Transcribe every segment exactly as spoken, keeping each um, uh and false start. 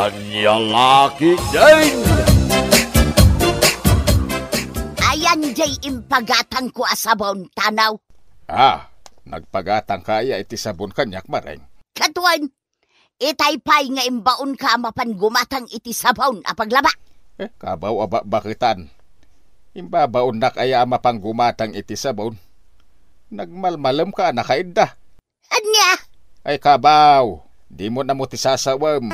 Ania la ketdin? Ayan jay impagatangko a sabon, Tanaw. Ah, nagpagatangka aya iti sabon kaniak, Mareng? Katuen, itay pay nga imbaonka a mapan gumatang iti sabon a paglaba. Eh, kabaw a bakbaketan. Imbabaonnak aya a mapan gumatang iti sabon? Nagmalmalemka a nakaidda. Ania? Ay, kabaw, dimo na mo ti sasawem.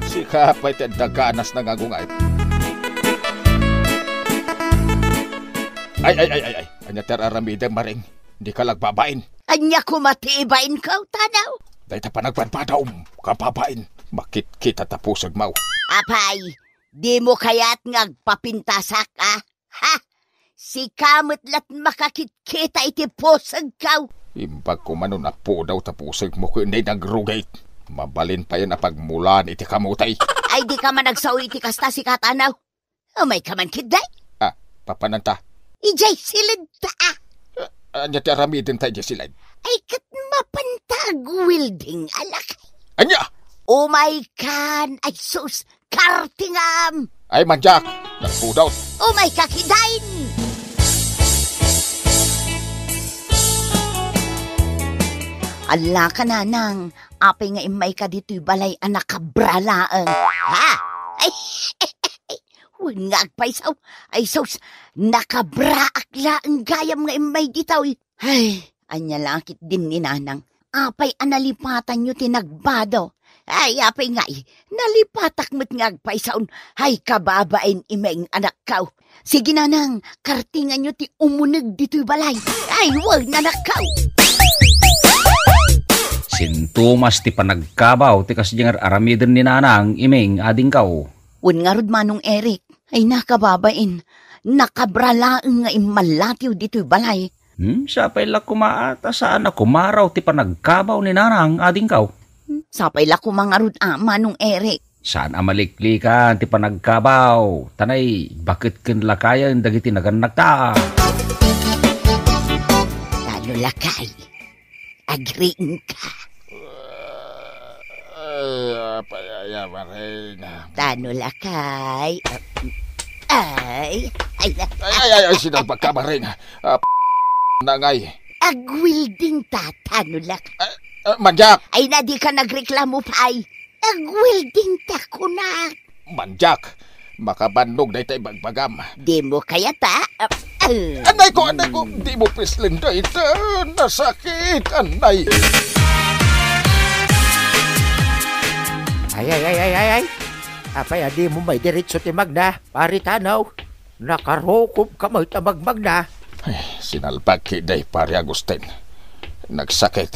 Sika pay ti adda ganas nga agunget. Ay, ay, ay, ay, ay. Ania ti ar-aramidem, Mareng? Dika la agbabain. Ania koma ti ibainko, Tanaw? Dayta panagbanbanaw, kababain. Makitkita ta pusegmo. Apay, dimo kayat nga agpapintasak, a? Ha? Sika met la't makakitkita iti pusegko. Imbag koma no napudaw ta pusegmo ken nay nagrugit. Mabalin payen a pagmulaan iti kamote. Ay, dika man agsao iti kasta, sika, Tanaw. Umayka man ketdi. Ah, papananta? Idiay siled ta, a. Ah, ania ti aramidenta idiay siled? Ay, ket mapanta agwelding a lakay. Ania? Umaykan, ay sus, kartingam! Ay, mandiak, nagpudot. Umayka ketdin! Allaka, Nanang, apay nga immayka ditoy balay a nakabra laeng? Ha? Ay, wen nga agpayso. Ay sus, nakabraak laeng gayam nga immay ditoy. Ay, ania la ketdin ni Nanang? Apay a nalipatanyo ti nagbado? Ay, apay ngay, nalipatak met nga agpaysaon. Ay, kababain, Imeng, anakko. Sige, Nanang, kartinganyo ti umuneg ditoy balay. Ay, wen, anakko. Sintomas ti panagkabaw ti kasdiay nga ar-aramiden ni Nanang, Imeng, adingko. Wen ngarud, Manong Eric. Ay, nakababain. Nakabra laeng nga immallatiw ditoy balay. Hmm, sapay la koma a ta saan a kumaraw ti panagkabaw ni Nanang, adingko. Hmm, sapay la koma ngarud a, Manong Eric. Saan a maliklikan ti panagkabaw, ta nay, baket ken lakayen dagiti nagannakta. Tano lakay, agriingka. Ay, apay aya, Mareng? Tano lakay. Ay, ay, ay. Ay, ay, ay, ay, sinalbagka, Mareng. Ah, p-, nangay. Agwelding ta, Tano lakay. Ah, ah, mandiak. Ay, na, dika nagreklamo pay. Agwelding ta kunak. Mandiak, makabannog dayta ibagbagam. Dimo kayat a? Ah, ah. Anay ko, anay ko, dimo pislen dayta. Nasakit, anay. Ay, ay, ay, ay, ay, ay. Apay a dimo maidiretso ti magna, Pari Tanaw? Nakarukobka met a magmagna. Ay, sinalbag ketdi, Pari Agustin. Nagsakit.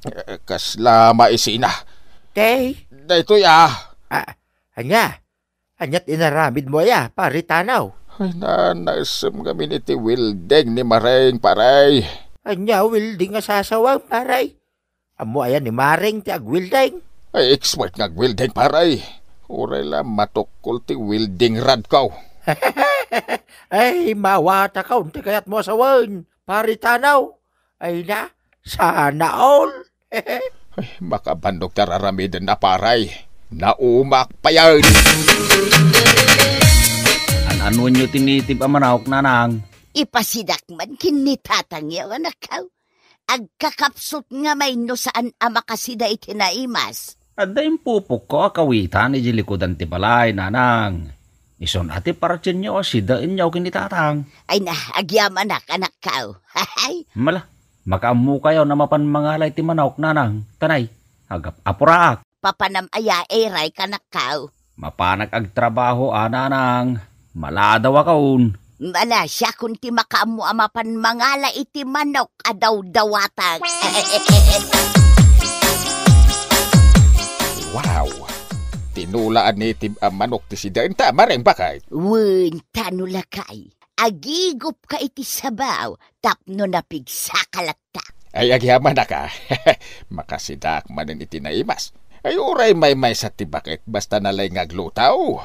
Eh, kasla maisina. Tay? Daytoy, ah. Ah, ania? Aniat inaramidmo aya, Pari Tanaw? Ay, nanaisem ngamin iti welding ni Mareng, Pare. Ania welding a sasawem, Pare? Ammo aya ni Mareng ti agwelding? Ay, expert nga agwelding, Pare. Uray la matukkol ti welding rodko. Ay, mawatakon ti kayatmo a sawen, Pare Tanaw. Ay na, sana all. Ay, makabannog ti ar-aramiden na, Pare. Naumak payen. An-anonyo ti native a manok, Nanang? Ipasidak man ken ni tatangyo, anakko. Agkakapsut ngamin no saan a makasida iti naimas. Adda impupokko a kawitan idiay likudan ti balay, Nanang. Isun a ti partienyo a sidaenyo ken ni Tatang. Ay na, agyamanak, anakko. Hay! Mala, makaammokayon a mapan mangala iti manok, Nanang. Ta nay, agap-apuraak. Papanam aya, Eray, kanakko? Mapanak agtrabaho a, Nanang. Maladawakon. Mala, siakon ti makaammo a mapan mangala iti manok a dawdawatak. Wow! Tinula a native a manok ti sidaenta, Mareng, baket? Wen, Tano lakay. Agigupka iti sabaw tapno napigsaka latta. Ay, agyamanak a. Makasidaak manen iti naimas. Ay, uray maymaysa ti baket, basta nalaing nga agluto.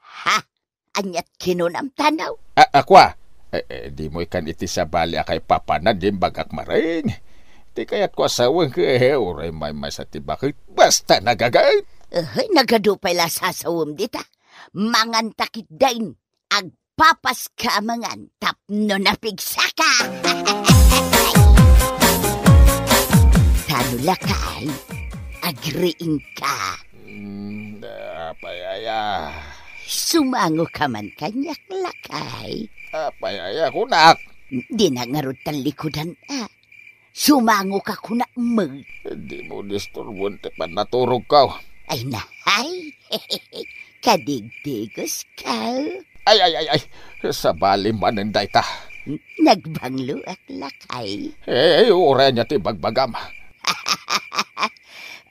Ha? Aniat kinunam, Tano? A, a, kua? Eh, eh, dimo ikan iti sabali a kaipapanan ti imbagak, Mareng. Ti kayatko a sawen ket, eh, uray maymaysa ti baket, basta nagaget. Uy, nagadu pay la sasawem dita. Manganta ketdin. Agpapaska a mangan tapno napigsaka. Tano, lakay, agriingka. Mm, apay aya? Sumangoka man kaniak, lakay. Apay aya kunak? Dina ngarud tallikudan, a. Sumangoka kunak met. Dimo disturboen ti pannaturogko. Ay, nahay. Kadigdigoska. Ay, ay, ay, ay. Sabali manen dayta. Nagbangloak, lakay. Eh, uray ania ti bagbagam?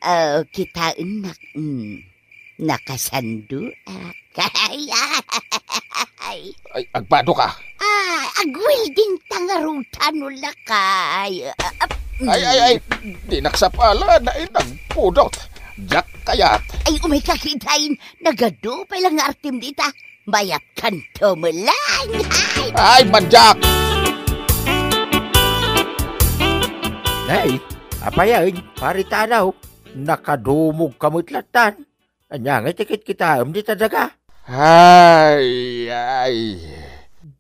Oh, kitaennak. Mm. Nakasandoak. Ay, ay. Ay, agbadoka. Ah, agwelding ta ngarud tano, lakay. Ah, ah, mm. Ay, ay, ay. Dinak sapala, nainagpudot. Diak kayat. Ay, umayka ketdin. Nagadu pay la nga artem dita. Mayatkanto met laeng. Ay, mandiak! Nay, apay aya, Pare Tanaw? Nakadumogka met lattan. Ania ngay ti kitkitaem dita daga? Ay, ay.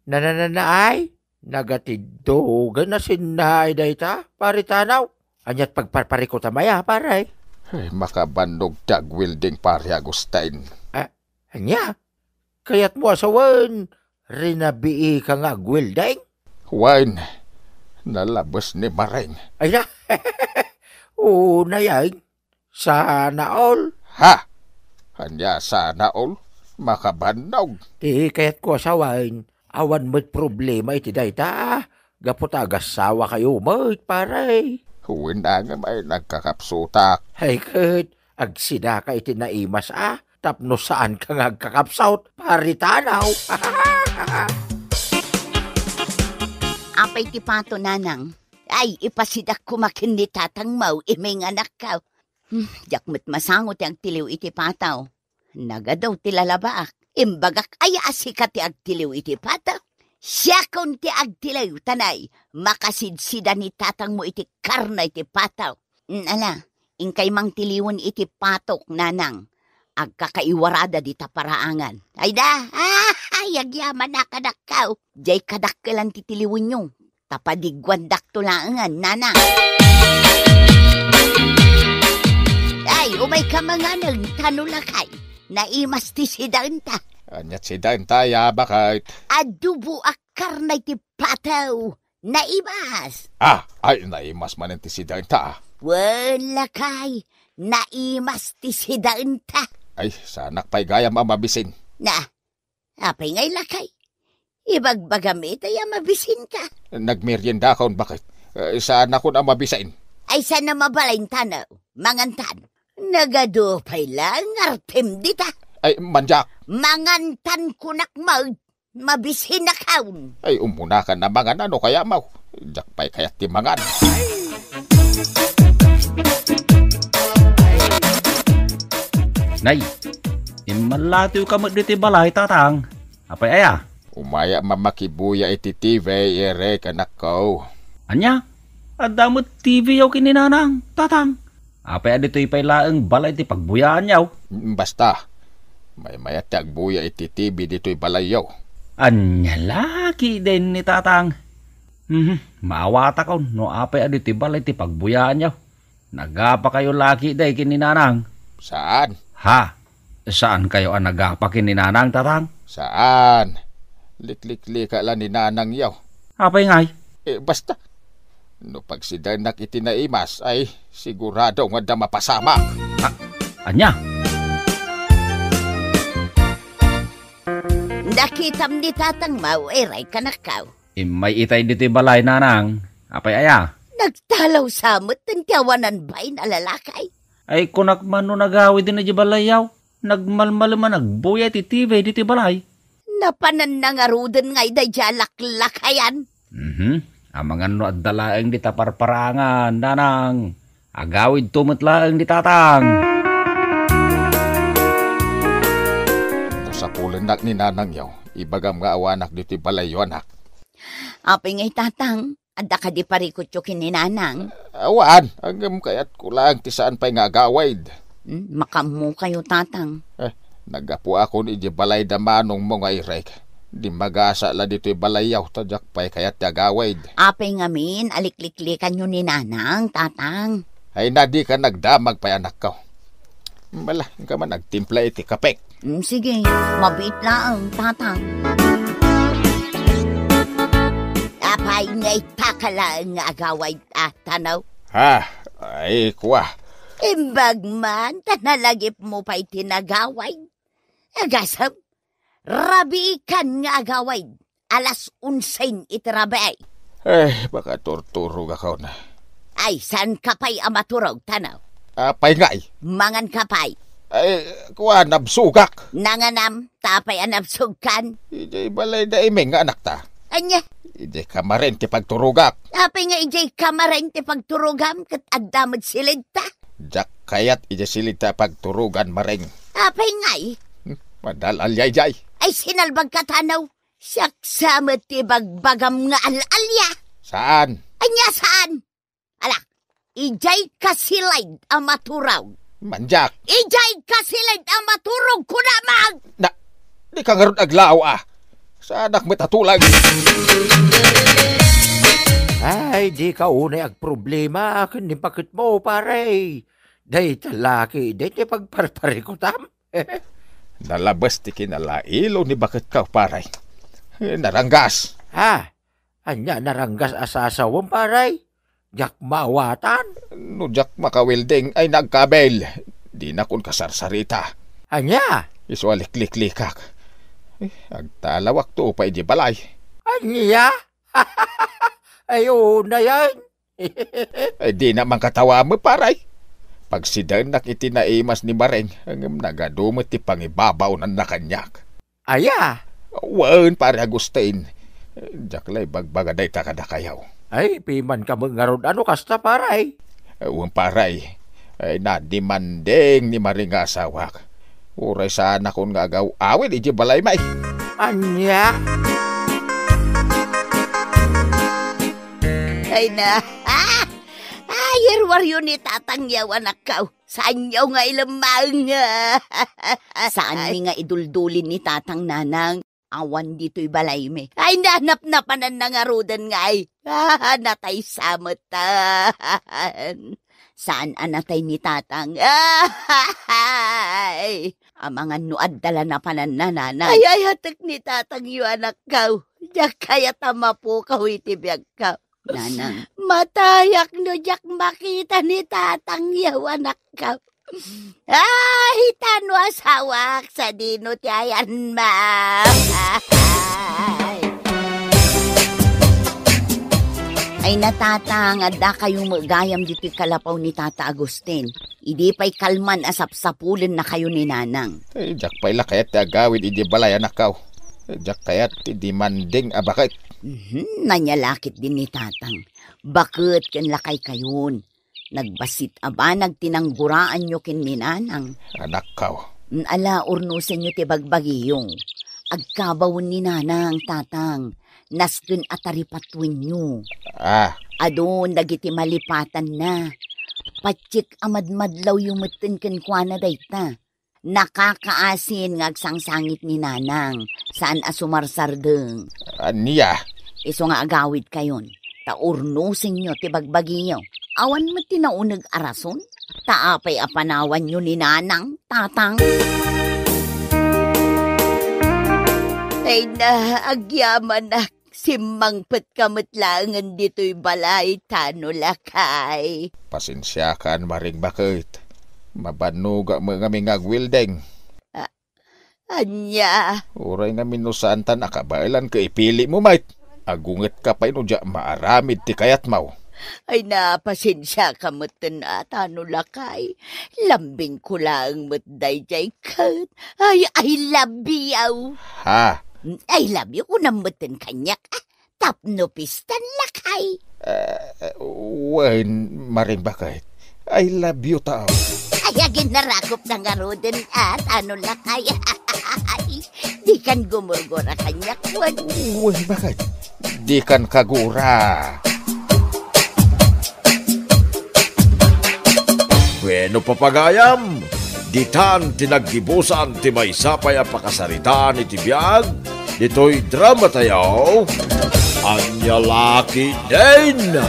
Na, na, na, na, ay? Nagatiddog a nasinna ay dayta, Pare Tanaw. Aniat pagparparikutam aya, pare? Ay, makabannog ti agwelding, Pare Agustin. Ah, ania? Kayatmo a sawen, rinabiika nga agwelding? Wen, nalabes ni Maring. Ay na. Oo, nayain. Sana all. Ha? Ania sana all? Makabannog. Ti kayatko a sawen, awan met problema iti dayta. Gapu ta agasawa kayo met, pare. Wen, ngem ay nagkakapsutak. Ay, ket, agsidaka iti naimas a, tapno saanka nga agkakapsut, Pare Tanaw. Apay ti pato, nanang? Ay, ipasidak koma ken ni tatangmo, iminganakko. Hmm, diak met masango ti agtiliw iti pato. Nagadu ti lalabaak. Imbagak aya a sika ti agtiliw iti pato? Siakon ti agtiliw, ta nay, makasidsida ni tatangmo iti karne iti pato. Mm, ala, inkay mangtiliwen iti patok, nanang. Agkakaiwarada dita paraangan. Ay da, ah, ay, agyaman a kadakkaw. Jay kadakkelan ti tiliwenyo. Ta padiguandakto laengen, nanang. Ay, umayka manganen, tano lakay. Naimas ti sidaenta. Aniat sidaenta, ya, baket? Adobo a karne ti pato. Naimas. Ah, ay, naimas manen ti sidaenta. Wen, lakay, naimas ti sidaenta. Ay, saanak pay gayam a mabisin. Na, apay ngay lakay? Ibagbagam ita ya mabisinka. Nagmeriendakon, baket? Eh, saanakon a mabisin. Ay, saan a mabalin, tano? Mangantan. Nagadu pay la nga artem dita. Ay, mandiak. Mangantan kunak met. Mabisinakon. Ay, umunakan a mangan no kayatmo. Diak pay kayat ti mangan. Nay, immalatiwka met ditoy balay, tatang. Apay aya? Umayak makibuya iti T V, iri, kanakko. Ania? Adda met T V-yo ken ni nanang, tatang. Apay a ditoy pay laeng balay ti pagbuyaanyo? Mm, basta. Maymayat ti agbuya iti T V ditoy balayyo. Ania la ketdin ni tatang? Mhm, maawatakon no apay a ditoy balay ti pagbuyaanyo. Nagapakayo la ketdi ken ni nanang? Saan. Ha? Saankayo a nagapa ken ni nanang, tatang? Saan. Likliklika la ni nanangyo. Apay ngay? Eh, basta. No pagsidaennak iti naimas, ay sigurado nga adda mapasamak. A-, ania? Nakitam ni tatangmo, iri, kanakko. Immay itay ditoy balay, nanang. Apay aya? Nagtalaw sa met ti awanan bain a lalaki. Ay, kunak man no nagawiden idiay balayyo. Nagmalmalem a nagbuya iti T V ditoy balay. Napananna ngaruden nga ida idiay laklakayan. Mhm. Amangan no adda laeng dita parparangan, nanang. Agawidto met laeng ni tatang. No sapulennak ni nanangyo, ibagam nga awanak ditoy balayyo, anak. Apay ngay, tatang, adda kadi parikutyo ken ni nanang? Awan, ngem kayatko laeng ti saan pay nga agawid. Hmm, makaammokayo, Tatang. Eh, naggapuakon idiay balay da manongmo nga Irek. Dimmagasa la ditoy balayyo, ta diak pay kayat ti agawid. Apay ngamin a likliklikanyo ni Nanang, Tatang? Ay, na dika nagdamag pay, anakko. Bala, inka man agtimpla iti kapek. Hmm, sige, mabiit laeng, Tatang. Apay nga ita ka laeng nga agawid, a, Tano? Ha? Ay, kua. Imbag man, ta nalagipmo pay ti nagawid. Agasem, rabiikan nga agawid. Alas onse iti rabii. Eh, makaturturogakon. Ay, saanka pay a maturog, Tano? Apay ngay? Manganka pay. Ay, kua, nabsogak. Nanganam, ta apay a nabsogkan? Idiay balay da Imeng nga anakta. Ania? Idiay kamarem ti pagturogak. Apay nga idiay kamarem ti pagturogam ket adda met silidta? Diak kayat idiay silidta a pagturogan, Mareng. Apay ngay? Hmm, madal-alia idiay. Ay, sinalbagka, Tano. Siak sa met ti bagbagam nga al-alia. Saan? Ania saan? Ala, idiay kasilid a maturog. Mandiak. Idiay kasilid a maturog, kunamon! Na, dika ngarud aglao, a. Saanak met a tulag. Ay, dika unay agproblema ken ni baketmo, pare. Dayta laki, dayta pagparparikutam. Nalabes ti kinalailo ni baketko, pare. Naranggas. Ha? Ania, naranggas a sasawem, pare? Diak maawatan. No diak makawelding ay nagkabil. Dinakon kasarsarita. Ania? Isu a likliklikak. Eh, agtalawak to pay di balay. Ania? Ay, unayen. Eh, dina man katawa met, pare. Pagsidaennak iti naimas ni Mareng, ngem nagadu met ti pangibabaonanna kaniak. Aya? Wen, pare Agustin. Diak la ibagbaga dayta kadakayo. Ay, pimanka met ngarud a no kasta, pare. Wen, pare. Ay, nadimanding ni Mareng nga asawak. Uray saanakon nga agaw-awid iti balaymi. Ania? Ay na. Ay, irwaryo ni tatangyo, anakko. Saanyo nga ilemmaeng. Saanmi nga iduldulin ni tatang, nanang. Awan ditoy balaymi. Ay, nanapnapananna ngaruden ngay. Ah, natay sa metten. Saan a natay ni tatang? Ay, amangan no adda la napananna, nanang. Ay, ayatek ni tatangyo, anakko. Diak kayat a mapukaw iti biagko. Nanang. Matayak no diak makita ni tatangyo, anakko. Ay, ta no asawak, sadino ti ayanmo? Ay, natatang, addakayo met gayam ditoy kalapaw ni Tata Agustin. Idi pay kalman a sapsapulennakayo ni Nanang. Ay, diak pay la kayat ti agawid idiay balay, anakko. Diak kayat ti dimanding a baket. Mhm, ania la ketdin ni tatang. Baket ken lakaykayon. Nagbassit a banag ti nangguraanyo ken ni Nanang. Anakko. Mm, ala, urnosenyo ti bagbagiyo. Agkabawen ni Nanang, tatang. Nasken a taripatuenyo. Ah. Adun dagiti malipatanna. Patiek a madmadlawyo metten kenkuana dayta. Nakakaasin nga agsangsangit ni Nanang, saan a sumarsardeng. Ania? Isu nga agawidkayon, ta urnosenyo ti bagbagiyo. Awan met ti nauneg a rason, ta apay a panawanyo ni Nanang, tatang? Ay na, agyamanak. Simmangpetka met laengen ditoy balay, ta no lakay. Pasensiakan, Mareng Baket. Mabannogak met ngamin nga agwelding. A-, ania? Uray ngamin no saantan a kabaelan ket ipilimo met. Agungetka pay no diak maaramid ti kayatmo. Ay, na, pasensiaka metten a, ta no lakay. Lambingko laeng met daydiay ket. Ay, I love you. Ha? I love you, kunam metten kaniak. Ah, tapno pistan lakay. Eh, wen, Mareng Baket. I love you, tao. Ay, agin narakop na ngaruden, ah, ta no lakay. Dikan gumurgura kaniak, wen. Wen, Baket. Dikan kagura. Bueno, papagayam, Ditan ti naggibusan ti maysa pay a pakasaritaan iti biag ditoy drama tayo, Ania La Ketdin.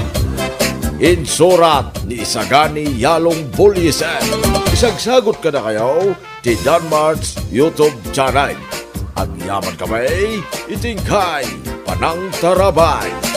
Insurat ni Isagani Yalong Bulyesen. Isagsagot kadakayo ti Danmart's YouTube channel. Agyaman kami iti inkay panangtarabay.